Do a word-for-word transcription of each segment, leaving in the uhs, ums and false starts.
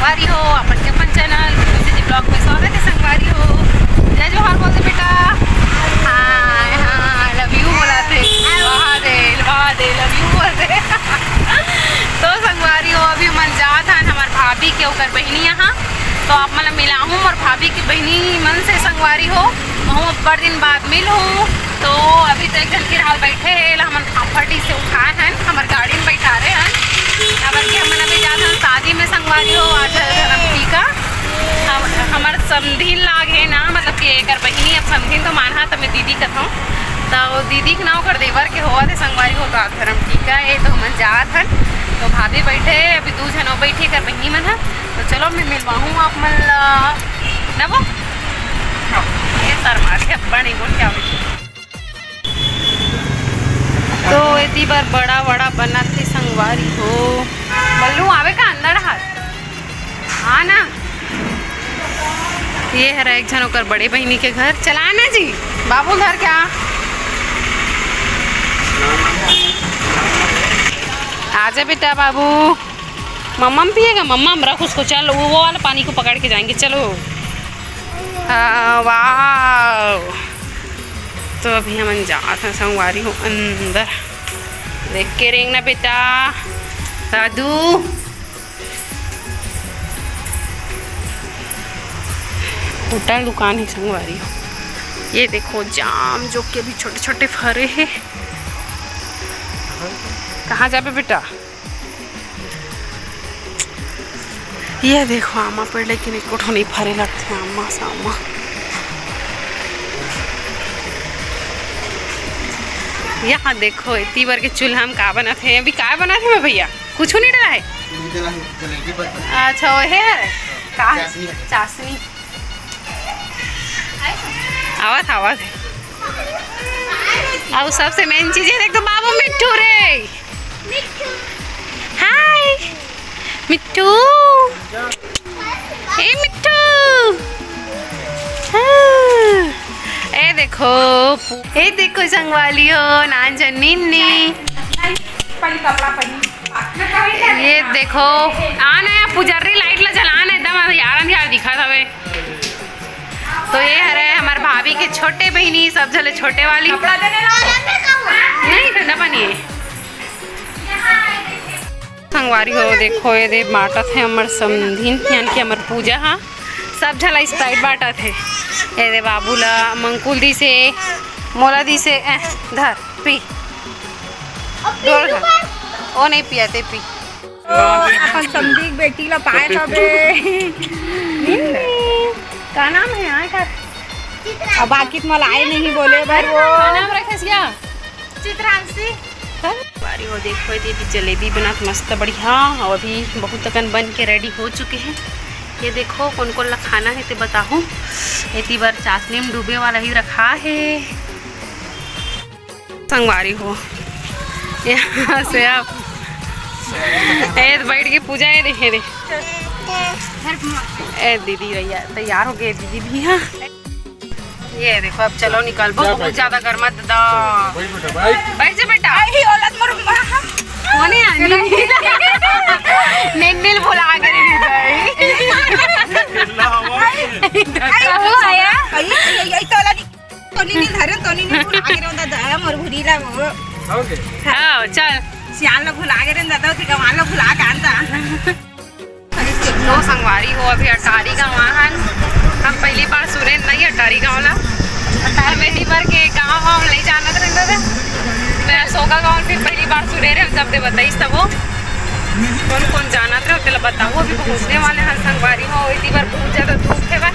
संगवारी हो, आप मन के अपन चैनल खुशी जी ब्लॉग में स्वागत हे संगवारी हो। जय जोहार बोल दे बेटा। हाय, हाय, लव यू बोला थे। वाह दे, वाह दे, लव यू बोल दे। तो संगवारी हो, अभी हमन जात हन हमर भाभी के ओकर बहिनी यहाँ। तो आप मन ला मिलाहूँ मोर भाभी के बहिनी मन से संगवारी हो। महूँ अब्बड़ दिन बाद मिलहूँ। तो अभी तो एक झन फिलहाल बैठे हे, एला हमन फाफड़ डी से उठाए हन, हमर गाड़ी में बैठारे हन। काबर कि हमन अभी जात हन शादी में संगवारी हो, आज धरम टीका। हम, हमर समधिन लाग हे ना, मतलब कि एकर बहिनी, अब समधिन तो मानहा, त मैं दीदी कथौं। त वो दीदी के नाव कर देवर के होवत हे संगवारी हो, तो आज धरम टीका हे, तो हमन जात हन। तो भाभी बैठे हे, अभी दू झन अउ बैठी एकर बहिनी मन ह। तो चलो मैं मिलवाहूँ आप मन ला, ना वो? हाँ, ये शर्मा के अब्बड़ नहीं बोल क्या होई। तो एती बर बड़ा वड़ा बनत हे संगवारी हो। बल्लू आवे का अंदर हाथ? हाँ ना। ये हरा एक झन ओकर बड़े बहिनी के घर। चला ना जी, बाबू घर क्या? आजा बेटा बाबू। मम्मा में पिएगा? मम्मा में रख उसको। चल, वो, वो वाला पानी को पकड़ के जाएंगे। चलो। हाँ, वाह। तो अभी हमन जात हन संगवारी हो अंदर। देख के रेंगना बेटा। दादू। होटल दुकान हे संगवारी हो। ये देखो जाम जो कि अभी छोटे-छोटे फरे हे। कहाँ जाबे बेटा? ये देखो आमा पेड़, लेकिन एको ठो नहीं फरे लगथे आमा सामा। यहाँ देखो एती बर के चूल्हा में का बनत हे, अभी का बनत हे मैं भैया? कुछ नहीं डला है। नहीं डला है, जलेबी बनत हे। अच्छा, वो है का? चाशनी है। चाशनी। आवत, आवत। अउ सबसे मेन चीज हे, देख तो बाबू मिट्ठू रे। हाय मिट्ठू। ए मिट्ठू। हाँ। ए देखो, ए देखो संगवारी हो, नान जनिन्नी। ये देखो, आना यार पुजर्री लाइट ला जलाना, एकदम यार अंधियार दिखत हवे। तो ये हरे हमर भाभी के छोटे बहिनी, सब झले छोटे वाली। कपड़ा देने ला। नहीं, ठंडा पानी है। संगवारी हो, देखो, ये दे बांटत हे हमर समधिन, यानी कि हमर पूजा हा। सब झला Sprite बांटत हे। ये दे बाबू ला, मंकुल दिसे, मोला दिसे, ए, धर, पी। डोल धर। ओ नहीं पिया, ते पी। ओ, अपन समधी के बेटी ला पाए हवे। का नाम हे यार का? अब बाकी त मोला आए नहीं बोले बर वो। का नाम रखेस या? चित्रांशी। बारी हो देखो, ये दीदी जलेबी बनात मस्त बढ़िया, अउ अभी बहुत अकन बन के ready हो चुके हे। ये देखो कोन कोन ला खाना हे ते बताहू। एती बर चाशनी में डूबे वाला ही रखा हे। संगवारी हो, यहाँ से आप ए बैठ के पूजा, ये देखे रे। ए दीदी भैया तैयार हो गए, दीदी भी। हाँ, ये देखो, अब चलो निकलबो, बहुत ज्यादा गर्मा दादा। बैठ जा बेटा। आई औलाद मोर माँ। कोने आनी? नेनिल बोला आगे नहीं जाए। आई, आई, आई, आई, आई, औलाद। तोनी नी धरे, तोनी नी भुला गे रे दादा, मोर भुरी ला वो। हाँ, चल। सियान ला भुला गे रे दादा, ओती गवान ला भुला के आंता। तो संगवारी हो, अभी अटारी गाँव आहन। हम पहली बार सुने नहीं अटारी गाँव ला। अटारी में बर के गाँव हम नहीं जानत रहे दादा। मैं अशोका गाँव फिर पहली बार सुने रहे, जब ते बताइस तब वो। कोन कोन जानत रहे, तेला बताओ। अभी पहुँचने वाले हैं संगवारी हो, एती बर बहुत ज्यादा धूप हे बा।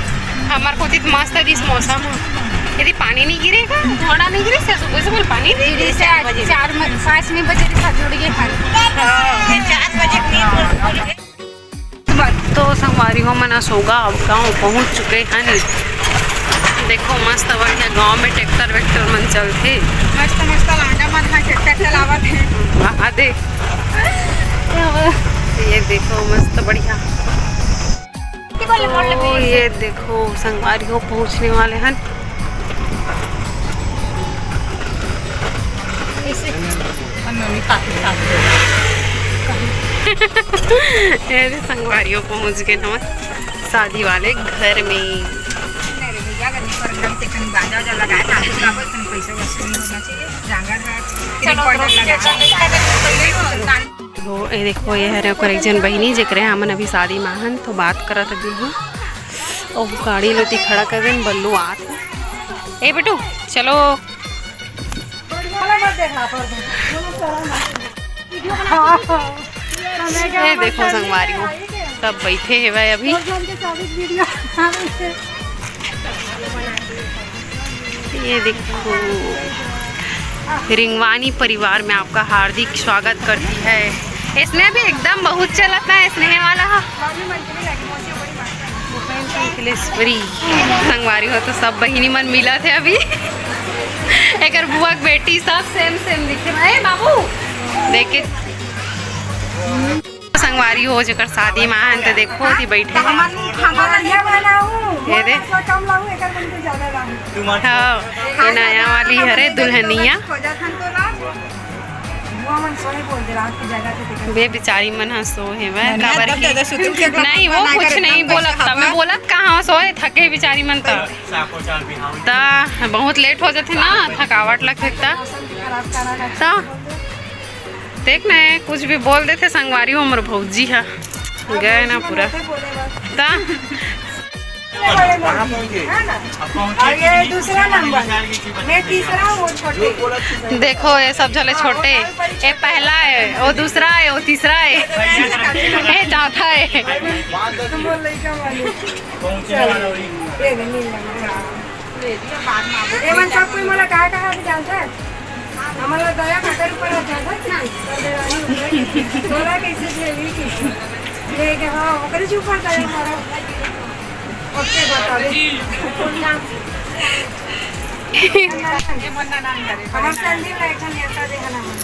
हमर कोती त मस्त दिस मौसम ह। यदि पानी नहीं गिरे का, थोड़ा नहीं गिरे से सुबह सुबह पानी नहीं गिरे से चार बजे। चार म-, पाँच में बजे के साथ जुड़ गए खाली। हाँ, चार बजे नहीं। तो संगवारी हो, मन अशोका गाँव पहुँच चुके हैं। देखो मस्त बढ़िया गाँव में ट्रैक्टर वैक्टर मन चलथे। मस्त मस्त लांडा मन ह ट्रैक्टर चलावत हे। हाँ, देख। ये देखो मस्त बढ़िया। तो ये देखो संगवारी हो पहुँचने वाले हैं। ये रे संगवारी हो, पहुंच गए ना शादी वाले घर में। हो, ये देखो, ये हरे ओकर एक झन बहिनी, जेकरे हमन अभी शादी मा हन, तो बात करत हन। ओ गाड़ी ल ओती खड़ा कर देन, बल्लू आत हे। ए बेटू, चलो। ये देखो संगवारी हो, सब बैठे हेवय अभी। ये देखो, रिंगवानी परिवार में आपका हार्दिक स्वागत करती है। इसने भी एकदम बहुत चलत ना, स्नेह वाला हा। संगवारी हो, तो सब बहिनी मन मिलत हे अभी। एकर बुआ के बेटी, सब सेम सेम दिखे। ए बाबू, देखे संगवारी हो, जेकर शादी मा हन, त देखो, ओती बैठे हे। ये दे। हाँ, ये नया वाली हरे दुल्हनिया। बे बिचारी मन ह सो हे, मैं काबर की नहीं, वो कुछ नहीं बोलत, तब मैं बोलत कहाँ, सोए थके बिचारी मन त। त बहुत लेट हो जाथे ना, थकावट लगथे त। त देख ना, कुछ भी बोल देथे संगवारी हो, हमर भौजी ह गए ना पूरा। त और ये दूसरा नंबर, मैं तीसरा हूँ, छोटे। देखो, ये सब झले छोटे, ये पहला है, वो दूसरा है, वो तीसरा है, ये चौथा है। ये मन सब कोई मोला कहा कहा भी जानता है। हमारा दया खातर ऊपर आ जाता है ना। तोरा कैसे झेली की? ये के हाँ, ओकरे से ऊपर दया मारा। ओके, बता दे। हमार संदीप लाइक हम ऐसा देखना है।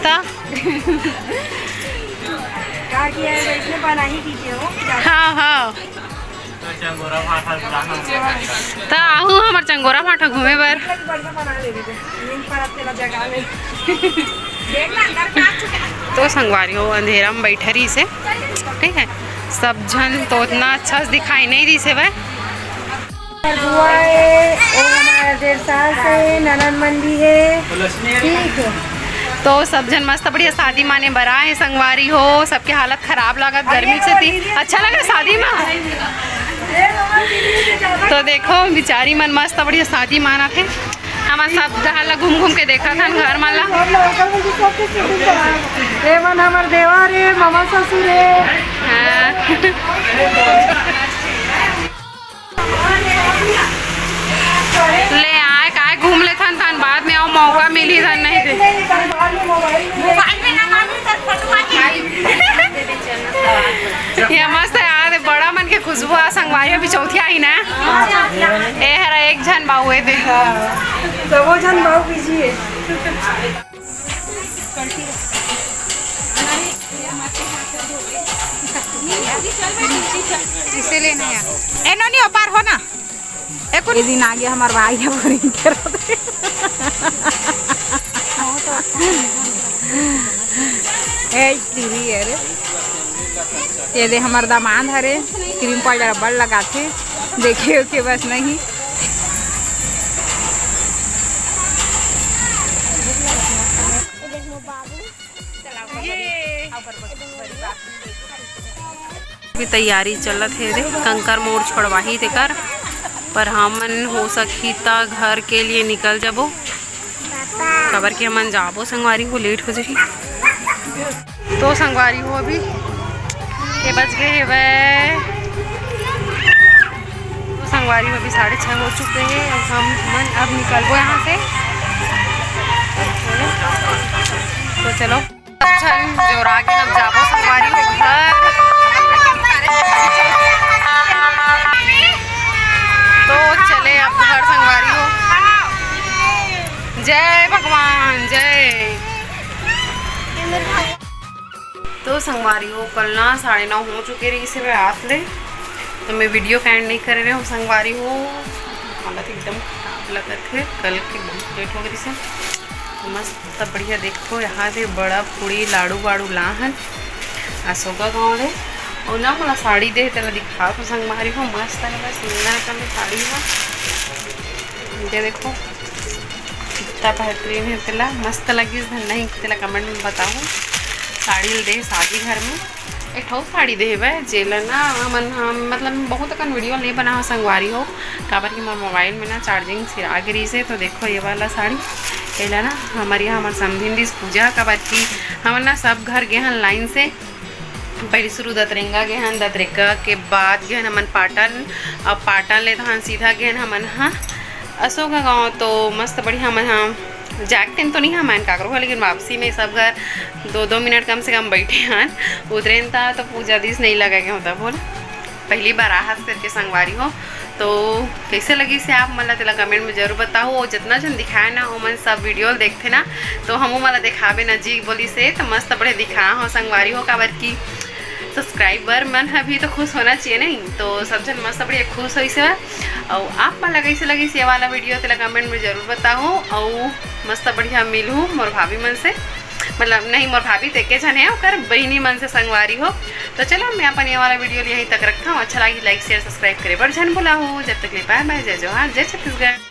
त का किया है, इसने बना ही कीजिए हो। हाँ, हाँ। त आहू हमर चंगोरा भाठा घूमे बर। तो संगवारी हो, अंधेरा में बैठा रहिस हे, ठीक है, सब झन तो उतना अच्छा से दिखाई नहीं दिस हे भाई। बुआ है, वो हमारा डेढ़ साल से ननद मन भी है, ठीक है। तो सब झन मस्त बढ़िया शादी माने बर आए हे संगवारी हो, सबके हालत खराब लागत गर्मी से थी। अच्छा लगा शादी मा? तो देखो बिचारी मन मस्त बढ़िया शादी मानत हे। हमन सब डहर ला घूम घूम के देखत हन घर मन ला। ये मन हमर देवर है, मामा ससुर है। हाँ। ले आए काय घूम लेथन, तहन बाद में अउ मौका मिलही, तहन नहीं दे। ये मस्त यार, बड़ा मन के खुशबू आ संगवारी, अभी चौथिया ही ना। ए हरा एक झन बाऊ ए दे। सबो झन बाऊ busy है। इसे लेना यार। ए नोनी, ओपार हो ना। ए कुन- ये दिन आगे हमार भाई है, बोरिंग के रहते। ए, तेरी है रे। ये दे हमर दामाद हरे, cream powder अब्बड़ लगाथे, देखे ओके बस नहीं। भी तैयारी चलत हे रे, कंकर मोड़ छोड़वाही तेकर, पर हमन हो सकही त घर के लिए निकल जबो, काबर कि हमन जाबो संगवारी हो, लेट हो जाही। तो संगवारी हो, अभी के बज गए हेवय, तो संगवारी हो, अभी साढ़े छः हो चुके हैं। अब हम मन अब निकलबो यहाँ से, तो चलो। अच्छा, जोरा के अब जाबो संगवारी हो घर। तो चले अब घर संगवारी हो। जय भगवान, जय। तो संगवारी हो, कल ना साढ़े नौ हो चुके रहिस हे रात ले, तो मैं video का end नहीं करे रहे हूँ संगवारी हो। हालत एकदम खराब लगत हे, कल के बहुत लेट हो गई से। मस्त बढ़िया देखो, यहाँ से बड़ा पूड़ी लाड़ू वाड़ू ला हन, अशोका गांव ले। अउ ना मोला साड़ी दे, तेला दिखा तो संगवारी हो, मस्त है, सुंदर कलर साड़ी है। ये देखो कितना बेहतरीन है, तेला मस्त लगिस धन नहीं, तेला कमेंट में बताओ। साड़ी ल दे शादी घर में, एक ठो साड़ी दे हवय, जेला ना हमन हम मतलब बहुत अकन वीडियो नहीं बना हो संगवारी हो, काबर कि मोर मोबाइल में ना चार्जिंग सिरा गिरिस है। तो देखो ये वाला साड़ी, एला ना हमर यहाँ हमर समधिन दिस पूजा, काबर कि हमन ना सब घर गे हन लाइन से। पहले शुरू दतरेंगा गे हन, दतरेंगा के बाद गे हन हमन पाटन, अब पाटन ले तहन सीधा गे हन हमन हा अशोका गांव। तो मस्त बढ़िया हमन हा जाके time तो नहीं हमन काकरो हा, लेकिन वापसी में सब घर दो दो मिनट कम से कम बैठे हन। उतरेन ता तो पूजा दिस नहीं लगा के होता बोल, पहली बार आहस करके संगवारी हो। तो कैसे लगिस हे आप मन ला तेला कमेंट में जरूर बताओ। और जितना जन दिखाए ना ओमन सब वीडियो देखथे ना, तो हमू मन ला दिखाबे ना जी बोलिस हे, तो मस्त बढ़िया दिखा हो संगवारी हो, काबर की सब्सक्राइबर मन ह भी तो खुश होना चाहिए नहीं। तो सब जन मस्त बढ़िया खुश होइस हे। और आप मन ला कैसे लगिस ये वाला वीडियो तेला कमेंट में जरूर बताओ। और मस्त बढ़िया मिलहूँ मोर भाभी मन से, मतलब नहीं मोर भाभी तो एके झन है, ओकर बहिनी मन से संगवारी हो। तो चलो मैं अपन ये वाला वीडियो यहीं तक रखता हूँ। अच्छा लगी लाइक शेयर सब्सक्राइब करे बर झन भुलाहू। जब तक ले बाय बाय, जय जोहार, जय छत्तीसगढ़।